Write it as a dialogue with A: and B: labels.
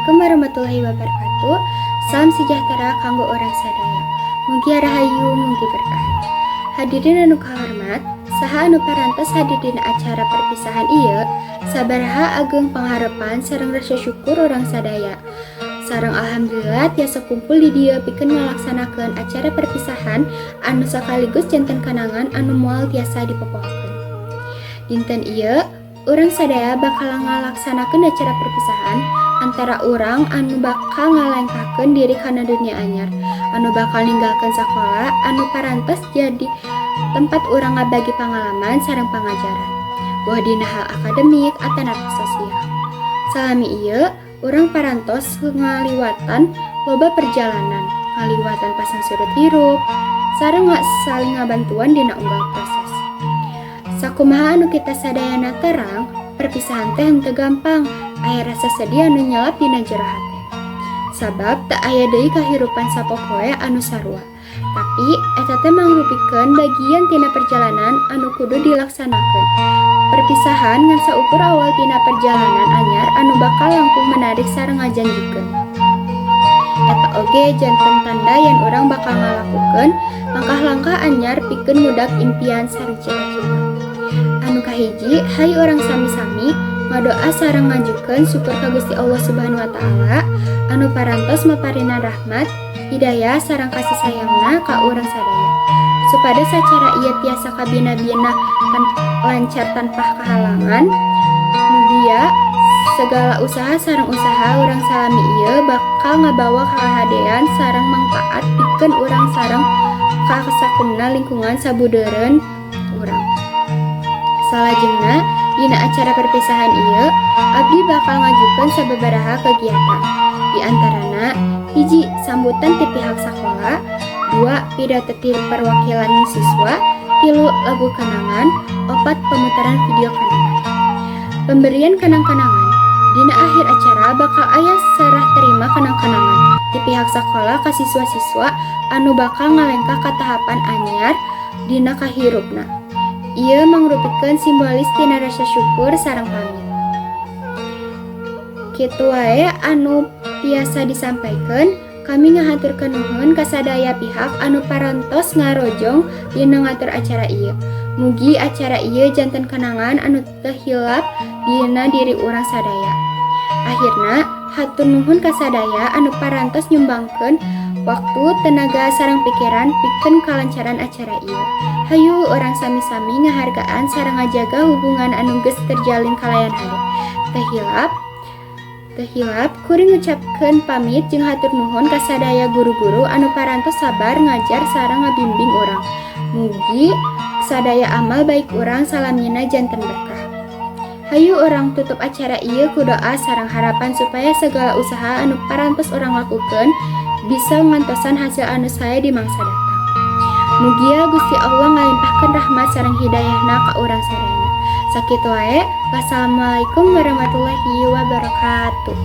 A: Assalamualaikum warahmatullahi wabarakatuh. Salam sejahtera kanggo urang sadaya. Mugi rahayu, mugi berkah. Hadirin anu kahormat, saha anu parantos hadir dina acara perpisahan ieu, sabaraha ageng pangharepan sareng rasa syukur urang sadaya. Sareng alhamdulillah tiasa kumpul di dieu pikeun ngalaksanakeun acara perpisahan anu sakaligus janten kenangan anu moal tiasa dipopohokeun. Dinten ieu, urang sadaya bakal ngalaksanakeun acara perpisahan antara urang anu bakal ngalengkahkeun diri kana dunia anyar, anu bakal ninggalkeun sakola anu parantos jadi tempat urang ngabagi pangalaman sareng pangajaran, boh dina hal akademik atanapi sosial. Salami ieu, urang parantos ngaliwatan loba perjalanan, ngaliwatan pasang surut hirup, sareng saling ngabantuan dina unggal proses. Sakumaha anu kita sadayana terang, perpisahan teh henteu gampang, aya rasa sedih anu nyelap dina jero hate. Sabab teu aya deui kahirupan sapopoe anu sarua. Tapi eta teh mangrupikeun bagian tina perjalanan anu kudu dilaksanakeun. Perpisahan ngan saukur awal tina perjalanan anyar anu bakal langkung menarik sareng ngajanjikeun. Eta oge janten tanda yen urang bakal ngalakukeun langkah-langkah anyar pikeun ngudag impian sareng cita-cita. Anu kahiji, hayu urang sami-sami ngadoa sareng ngajukeun syukur ka Gusti Allah Subhanahu wa Ta'ala anu parantos maparinan rahmat, hidayah sareng kasih sayangna ka urang sadaya, supados acara ieu tiasa kabina-bina lancar tanpa kahalangan. Mugia segala usaha sareng usaha urang salami ieu bakal ngabawa kahadean sareng mangpaat pikeun urang sareng kasakumna lingkungan sabudeureun urang. Salajengna, dina acara perpisahan ieu, abdi bakal ngajukeun sababaraha kegiatan. Di antarana, hiji, sambutan ti pihak sakola, dua, pidato ti perwakilan siswa, tilu, lagu kenangan, opat, pemutaran video kenangan. Pemberian kenang-kenangan. Dina akhir acara bakal aya serah terima kenang-kenangan ti pihak sekolah ka siswa-siswa anu bakal ngalengkah ka tahapan anyar dina kahirupna. Ieu mangrupikeun simbolis tina rasa syukur sareng pamit. Kitu wae anu tiasa disampaikan. Kami ngahaturkeun nuhun ka sadaya pihak anu parantos ngarojong dina ngatur acara ieu. Mugi acara ieu janten kenangan anu teu hilap dina diri urang sadaya. Akhirna, hatur nuhun ka sadaya anu parantos nyumbangkeun waktu, tenaga, sareng pikiran pikeun kalancaran acara ieu. Hayu urang sami-sami ngahargaan sareng ngajaga hubungan anu geus terjalin kalayan hade. Teu hilap kuring ngucapkeun pamit jeung hatur nuhun ka sadaya guru-guru anu parantos sabar ngajar sareng ngabimbing urang. Mugi sadaya amal baik urang salamina janten berkah. Hayu urang tutup acara ieu ku doa sareng harapan supaya segala usaha anu parantos urang lakukeun bisa ngantosan hasil anu sae di mangsa datang. Mugia Gusti Allah ngalimpahkeun rahmat sareng hidayahna ka urang sadayana. Sakitu wae. Wassalamualaikum warahmatullahi wabarakatuh.